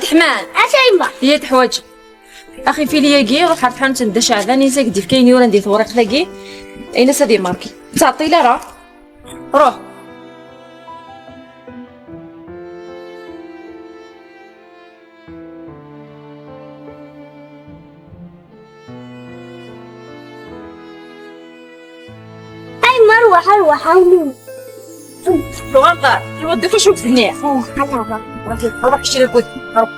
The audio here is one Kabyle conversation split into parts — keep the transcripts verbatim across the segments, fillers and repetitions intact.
Ḥman. Ata yemma. Yya teḥwaǧ. Axi fili-agi, ruḥ ar tḥanut n Dda Ceɛban, insa deg d-ifka ayen yuran di tewriqt-agi, in-as ad imarki. Ur ttɛeṭṭil ara. Ruḥ. Ay, ma rwaḥ, rwaḥ, a wlidi. Luɣa, iwweḍ-d acu d-tenniḍ? Ruḥ, ruḥ, ruḥ, ruḥ, kečč d akud. Ruḥ.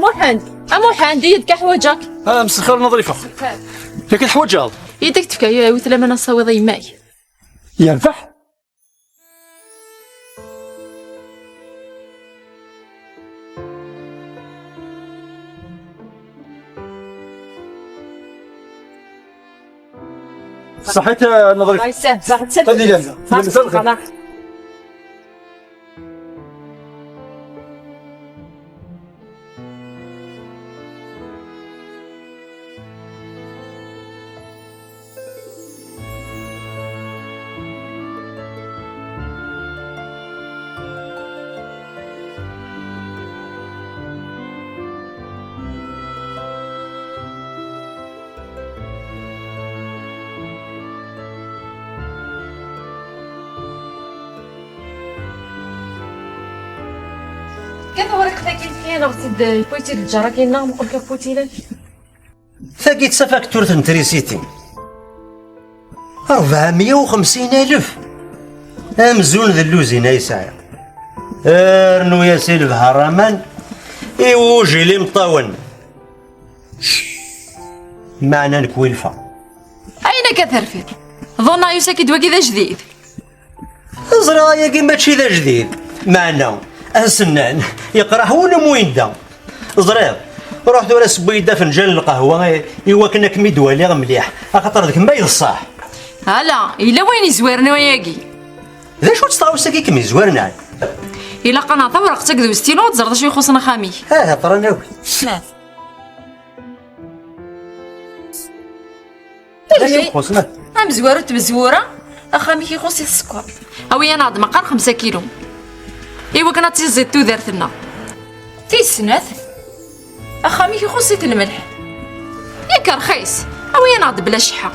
Muḥend, a Muḥend, yya-d kan ḥwaǧeɣ-k. Ah, mselxir Naḍrifa. Yak teḥwaǧeḍ? Yya-d ad k-d-fkeɣ yiwet lamana tessawiḍ i yemma-k. Yerbeḥ? Ṣaḥit, eh, Naḍrifa. Ay, sah, sah, sah. Xali lana. Sah, sah. Kan tawriqt-agi, neɣ-tt-id yewwi-tt-id lǧar-agi-nneɣ, meqqel kan wwin-tt-id. Tagi d tafakturt n trisiti. Rebɛemya u xemsin alef. Amzun d lluzin ay sɛiɣ. Rnu-yas i lebḥer aman, i wujil imeṭṭawen. Meɛna nekk wilfa. Ayen akka terfiḍ? Ḍunneɣ yusa-k-id wagi d ajdid. Ẓriɣ ayagi mačči d ajdid, meɛna asennan yeqreḥ wul am winda. Ẓriɣ, ruḥ tura sewwi-yi-d afenǧal n lqahwa i, i wakken ad kem-id-waliɣ mliḥ, axaṭer d kemm ay d ṣṣeḥ. Ala, yella wayen izwiren i wayagi. D acu-tt tɣawsa-agi i kem-izwiren ɛni? Ilaq ad nɛeṭṭi tawriqt-agi d ustilu, ad teẓreḍ acu ixuṣṣen axxam-ik. Ah, ṭran akk. D acu ixuṣṣen? Amezwaru n tmezwura, axxam-ik ixuṣṣ-it sskeṛ. Awi-yaneɣ-d meqqar xemsa kilu. I wakken ad tiẓiḍ tudert-nneɣ. Tis snat, axxam-ik ixuṣṣ-it lmelḥ. Yak rxis, awi-yaneɣ-d bla cceḥḥa.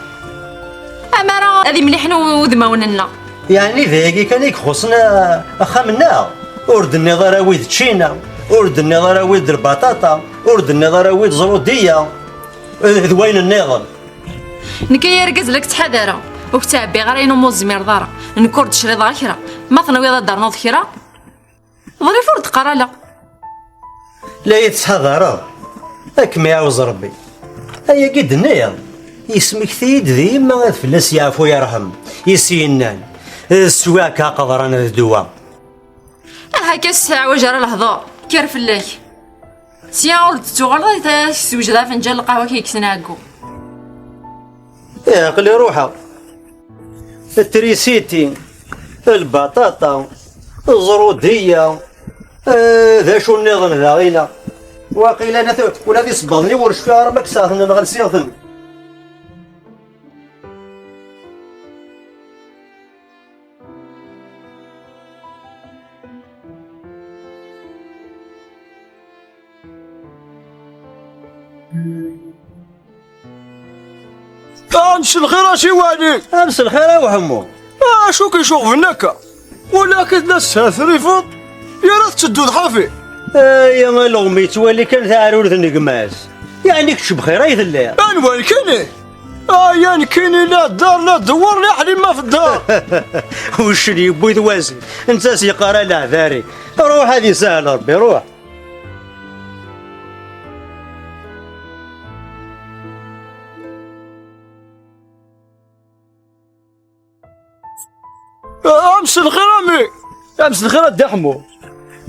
Amara ad imliḥen u-, udmawen-nneɣ. Yeɛni d ayagi kan i ixuṣṣen, a-, axxam-nneɣ? Ur d-tenniḍ ara wid ččina, ur d-tenniḍ ara wid d lbaṭaṭa, ur d-tenniḍ ara wid ẓrudiya, d wayen nniḍen. Nekk ay argaz la k-ttḥadareɣ, ur k-ttɛebbiɣ ara ayen umi ur tezmireḍ ara. Nekk ur d-criḍeɣ kra. Ma tenwiḍ ad d-ternuḍ kra, ḍrif ur d-qqar ala. La yi-tettḥadareḍ? Ad kem-iɛawez Rebbi. Ayagi d-nniɣ, yesmekti-yi-d d yemma ad fell-as yeɛfu yerḥem, i s-yennan, d sswiɛa-k aqeḍran d ddwa. Aha, akka s teɛwaǧ ara lehdur, kker fell-ak. Sya ur d-tettuɣaleḍ ad k-sewjdeɣ afenǧal n lqahwa-k i yekksen ɛeggu. Ih, aql-i ruḥeɣ. Trisiti, lbaṭaṭa, ẓrudiya, eh, d acu nniḍen daɣina. Waqila ula d isebbaḍen-iw ur cfiɣ ara ma kkseɣ-ten neɣ lsiɣ-ten. Ah, mselxir a Si Wali. Ah, mselxir a Uḥemmu. Ah, acu k-icuɣben akka? Wala akka tella teshetrifeḍ, yara tettedduḍ ḥafi. Ay, a Luɣmi, yettwali kan taɛrurt n gma-s. Yeɛni kečč bxir ay telliḍ? Anwa nekkini? Aya nekkini la dder, la dewwer, la ḥlima f dder. Uccen yewwi-t wazi, netta s-yeqqar a leɛdari. Ruḥ ad isahel Rebbi, ruḥ. Ah, mselxir a mmi. Ah, mselxir a Dda Ḥemmu.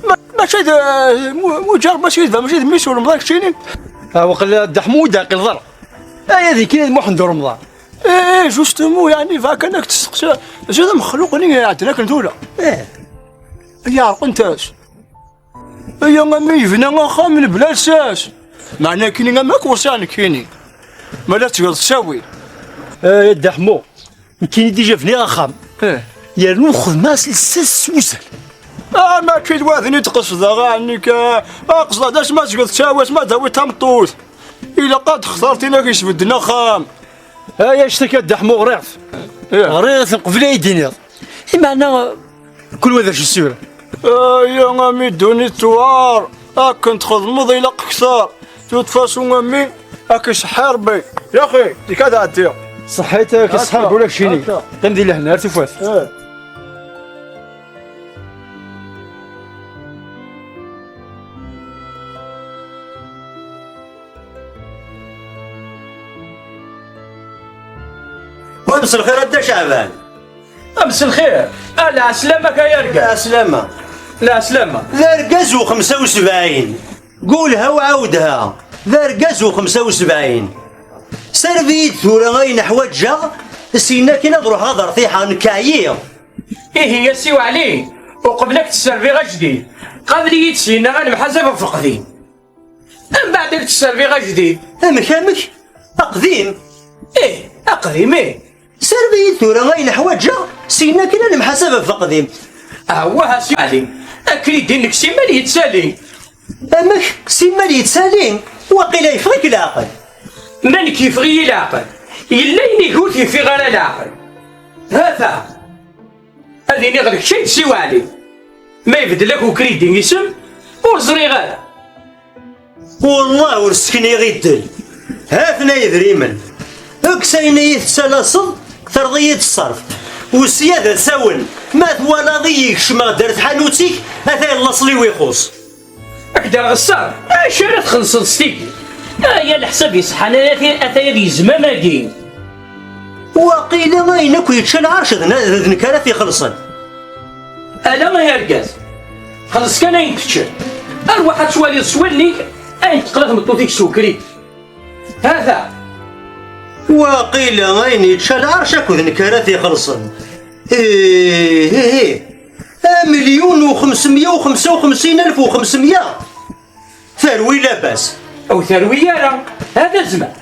Ma-, mačči d, ah, mu-, muǧer, mačči d, mačči d mmi-s n Remḍan keččini? Ah, waqila Dda Ḥemmu ur d-ɛqileḍ ara. Aya d nekkini d Muḥend Remḍan. Eh, justement, yeɛni bɣiɣ kan ad k-d-steqsiɣ, d acu d amexluq-nni iɛeddan akken tura? Eh. Yeɛreq-as. Aya a mmi yebna axxam mebla lsas. Meɛna nekkini am akk wessiɛ nekkini. Ma la tettgeḍ ttawil. Eh, a Dda Ḥemmu. Nekkini déjà bniɣ axxam. Eh. Yernu xedmeɣ-as lsas s wuzal. Ah, mačči d wa d-nni d-qesdeɣ, ɛni ka, ah, qesdeɣ d asma tgeḍ ttawil, asma d-tawiḍ tameṭṭut. Ilaq ad textar tin ara k-yesbedden axxam. Ay, anect-agi a Dda Ḥemmu ɣriɣ-t. Eh. Ɣriɣ-t qbel ay d-tiniḍ. I meɛna, kul wa d acu s-yuran. Ay, a mmi ddunit tuɛer, akken txedmeḍ ilaq kter. De toute façon a mmi, ad k-iṣeḥḥi Rebbi. Yaxi, zik ad ɛeddiɣ. Ṣeḥḥit, ad k-iṣeḥḥi Rebbi ulac cini. Akka. Qqim di lehna, ar tufat. Eh. Wa mselxir a Dda Caɛban. A mselxir. Ah, lɛeslama-k ay argaz. Lɛeslama. Lɛeslama. D argaz u xemsa u sebɛin. Qulha u ɛawdha. D argaz u xemsa u sebɛin. Serv-iyi-d tura ayen ḥwaǧeɣ, syin akin ad ruḥeɣ ad rtiḥeɣ, nekk ɛyiɣ. Ihi a Si Waɛli, uqbel ad k-d-sserviɣ ajdid, qabel-iyi-d syin ad nemḥasab ɣef uqdim. Mbeɛd ad k-d-sserviɣ ajdid. Amek, amek? Aqdim? Ih, aqdim, ih. Serv-iyi-d tura ayen ḥwaǧeɣ, syin akin ad nemḥasab ɣef uqdim. Awah a Si Waɛli, akridi-nnek simmal yettali. Amek? Simmal yettali? Waqila yeffeɣ-ik leɛqel. Ma nekk yeffeɣ-iyi leɛqel, yella ayen i ur t-yeffiɣ ara leɛqel. Hata. Ad iniɣ d kečč ay d Si Waɛli. Ma ibeddel-ak ukridi isem, ur ẓriɣ ara. Wellah ur ssekniɣ iddel. Ha-ten-a yedrimen. Kkes ayen i yi-tettalaseḍ, terreḍ-iyi-d ṣṣerf. U sya d asawen, ma twalaḍ-iyi kecmeɣ-d ar tḥanut-ik, ata laṣel-iw ixuṣ. Ak-d-rreɣ ṣṣerf, acu ara txellṣeḍ s tigi? Aya leḥsab iṣeḥḥan, ata, ata ad yezmam-agi. Waqila ayen akk yečča lɛerc d na-, d nekk ara t-ixellṣen. Ala ay argaz, xelleṣ kan ayen teččiḍ. Arwaḥ ad twaliḍ s wallen-ik ayen teqla tmeṭṭut-ik s ukrid. Hata! Waqila ayen yečča lɛerc akk d nekk ara t-ixellṣen. Ih, ih, ih. Amelyun u xemsemya u xemsa u xemsin alef u xemsemya. Terwi labas. Ur terwi ara. Hada zzman.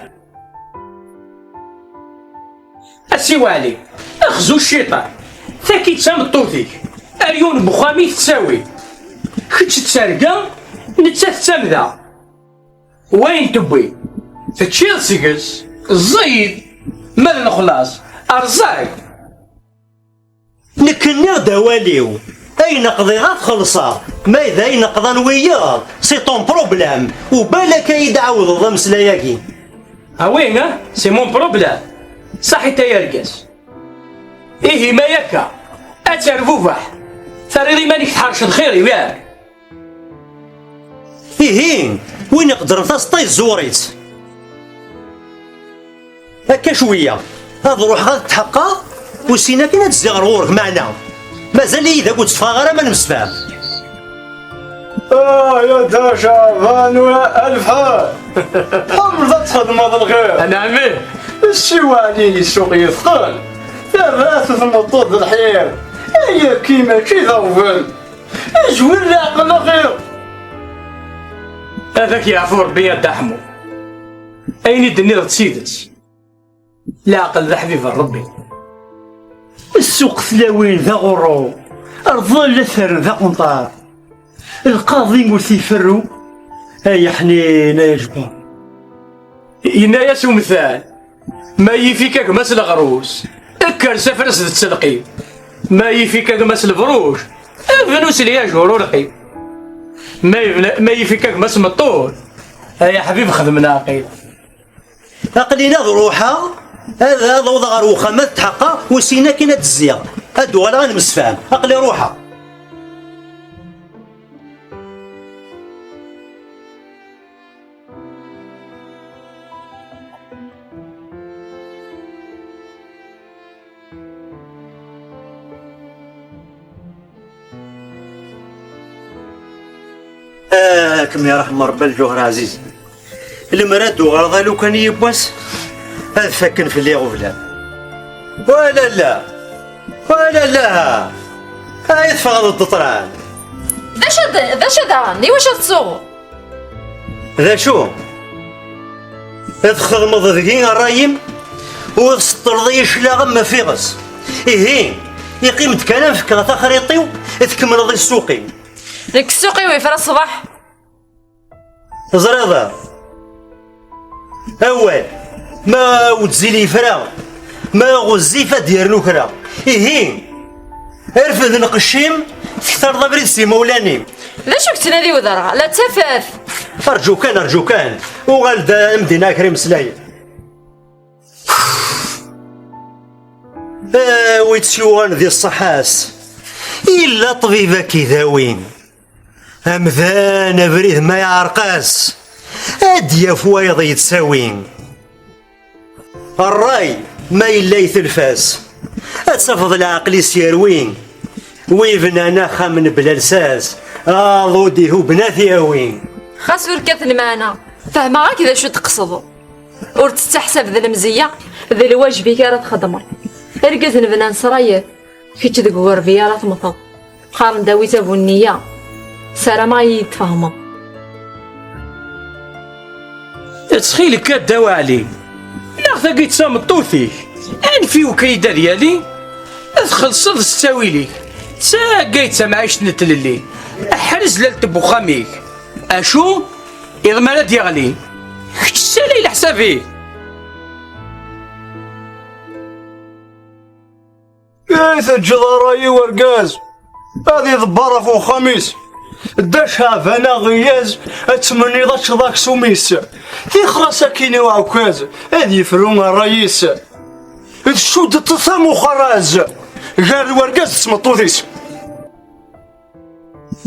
A Si Waɛli, xzu cciṭan, taki d tameṭṭut-ik, ar yiwen n wexxam i tettawi. Kečč d targa, nettat d tamda. Wayen tewwi, teččiḍ seg-s, ẓẓay-d, ma d lexlaṣ, rẓag. Nekk nniɣ-d awal-iw, ayen qḍiɣ ad t-xellṣeɣ, ma d ayen qḍan wiyaḍ, c'est ton problème, u balak ad yi-d-ɛawdeḍ ameslay-agi. Ah oui, hein? C'est mon problème. Saḥit ay argaz. Ihi ma yakka, ad terbubeḥ, terriḍ iman-ik tḥerceḍ xir-iw, yak? Ihi, win iqedren taseṭṭa yezzuɣer-itt. Akka cwiya, ad ruḥeɣ ad tḥeqqeɣ, u sin akin ad zziɣ ɣer ɣur-k, meɛna mazal-iyi da ur d-tteffɣeɣ ara ma nemsefham. Ah, ya Dda Caɛban, a lefḥel! Tḥemmleḍ ad txedmeḍ lxir? Anɛam ih! Ssi Waɛli i ssuq yefqen, terra-t tmeṭṭut d lḥir. Ayagi mačči d aɣbel. Zwir leɛqel axir. Ad ak-yeɛfu Rebbi a Dda Ḥemmu. Ayen i d-tenniḍ d tidet. Leɛqel d aḥbib n Rebbi. Ssuq tlawin d aɣurru, rḍel ad terren d aqunṭar. Lqaḍi ur t-iferru, ay aḥnin ay ajbun. Yenna-yas umdan, ma yif-ik a gma-s leɣrus, kker s afras d ttelqim. Ma yif-ik a gma-s lebruj, bnu s lyaj ururqi. Ma yebna-, ma yif-ik a gma-s meṭṭul, ay aḥbib xdem leɛqil. Aql-in ad ruḥeɣ, ad, ad awḍeɣ ɣer uxxam, ad tḥeqqeɣ, u sin akin ad d-zziɣ. Ad d-uɣaleɣ ad nemsefham. Aql-i ruḥeɣ. Kem yerḥem Rebbi a Lǧuher Ɛziz. Lemmer ad d-uɣaleḍ a lukan yiwwas, ad fakken fell-i iɣeblan. Wala la! Wala la! Ay teffɣeḍ d ṭṭran! D acu d, d acu daɣen? Iwacu ad tsuɣeḍ? D acu? Ad txedmeḍ deg-i ṛṛay-im, ur tseṭṭleḍ i cclaɣem ma fiɣes. Ihi, iqqim-d kan am fekkeɣ taxriṭ-iw, tkemmleḍ i ssuq-im. Nekk ssuq-iw ifra ṣṣbeḥ. Teẓriḍ? Awal, ma wezzil yefra, ma ɣezzif ad d-yernu kra. Ihi, rfed lqecc-im, tektareḍ abrid s imawlan-im. D acu yettnadi wedreɣ? La d tafat! Rǧu kan, rǧu kan. Uɣal-d a Mdina kra imeslayen. A wi tt-yuɣan di ṣṣeḥḥa-s, yella ṭṭbib ad k-idawi. Amdan abrid ma yeɛreq-as, ad d-yaf wayeḍ yettawi. Ṛṛay ma yella yetlef-as, ad tafeḍ leɛqel-is yerwi. Wi bnan axxam mebla lsas, aḍu d-ihubben ad t-yawi. Xas ur kkat lmeɛna, fehmeɣ-ak d acu d-teqsed. Ur tettaḥsab d lemzeyya, d lwajeb-ik ara txedmeḍ. Argaz n bnan srayet, kečč deg ugerbi ara temmteḍ. Qqaren-d awi-tt a bu nniya. Ssarameɣ ad iyi-d-tfehmeḍ. Ttxil-k a Dda Waɛli, neɣ tagi d tameṭṭut-ik, anef i ukayed ad yali, ad txellṣeḍ s ttawil-ik. D taggayt d tamɛict n tlelli, ḥrez lalt n wexxam-ik. Acu? Iḍ mi ara d-yeɣli, kečč ssalay leḥsab-ik. I teǧǧeḍ ṛṛay i wergaz ad iḍebber ɣef uxxam-is? Dda Caɛban aɣeyyaz, ad tmenniḍ ad teččeḍ aksum-is. Tixer-as akkin i uɛekkaz ad yefru ṛṛay-is. D cuddet tamuxeraz gar wergaz d tmeṭṭut-is.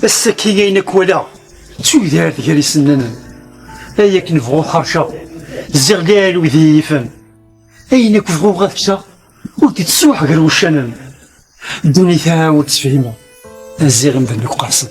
Ass-agi ayen akk walaɣ d tudert gar isennanen. Ay akken bɣu ḥerceɣ, ziɣ lɛali wid i yi-yifen. Ayen akk bɣuɣ ad ččeɣ ur d-ittṣuḥ gar wuccanen. Ddunit-a ur tt-fhimeɣ, ziɣ imdanen akk qersen.